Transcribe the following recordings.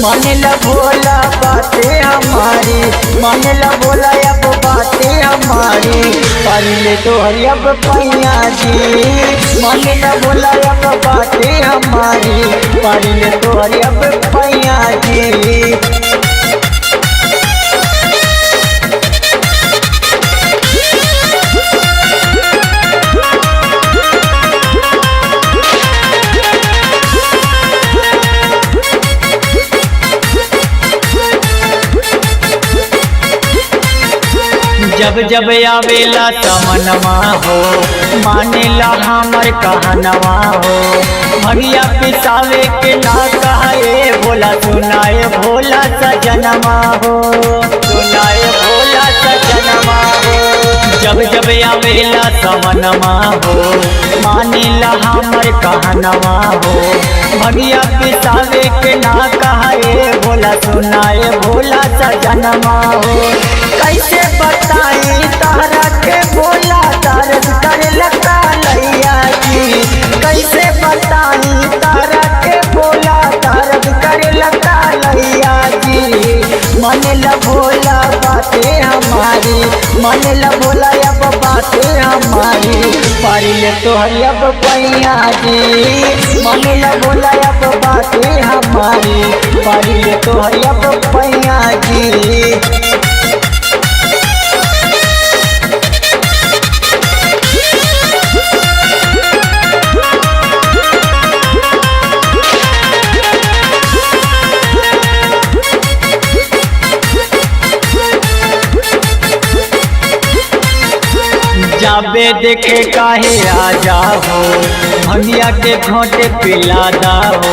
मान ला भोला बातें हमारी, मान ला भोला अब बातें हमारी, कर ले तो अब पैया जी। मान ला भोला अब बातें हमारी, कर ले तो अब पैया जी। जब जब आवेला तमनवा हो, मानेला हमर कहनवा हो, भगिया पिसावे के ना कहे भोला, सुनाए भोला सजनवा हो, सुनाए भोला सजनवा हो। जब जब आवेला तमनवा हो, मानेला हमर कहनवा हो, भगिया पिसावे के ना कहे भोला, सुनाए भोला सजनवा हो। कैसे बताई तारा के भोला, दर्द करे लता लैया जी। कैसे बताई तारा के भोला, दर्द करे लता लैया जी। मन ला भोला बातें हमारी, मन ला भोला अब बातें हमारी, पर ले तो अब पैया जी। मन ला भोला अब बातें हमारी, पर ले तो अब पैया जी। जाबे देखे काहे आ जाओ, भंगिया के घोटे पिला दाओ,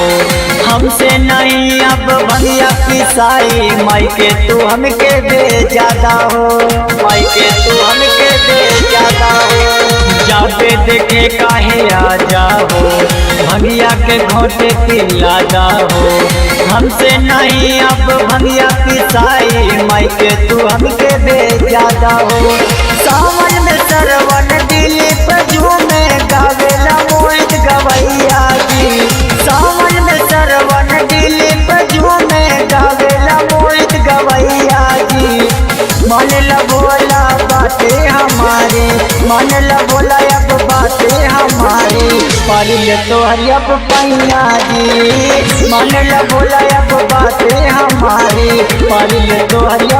हमसे नहीं अब भंगिया पिसाई, माई के तू हमके भेजा दाओ, माई के तू हमके भेजा दाओ। जाबे देखे काहे आ जाओ, भंगिया के घोटे पिला दाओ, हमसे नहीं अब भंगिया पिसाई, माई के तू हमके भेजा दाओ। सावन में सरवन दिलीप झूमे गावेला मोहित गवैया जी। सावन में सरवन दिलीप झूमे गावेला मोहित गवैया जी। मन ला भोला बातें हमारी, मन ला भोला अब बातें हमारी, पर ले तो अब पैया जी। मन ला भोला अब बातें हमारी, पर ले तो अब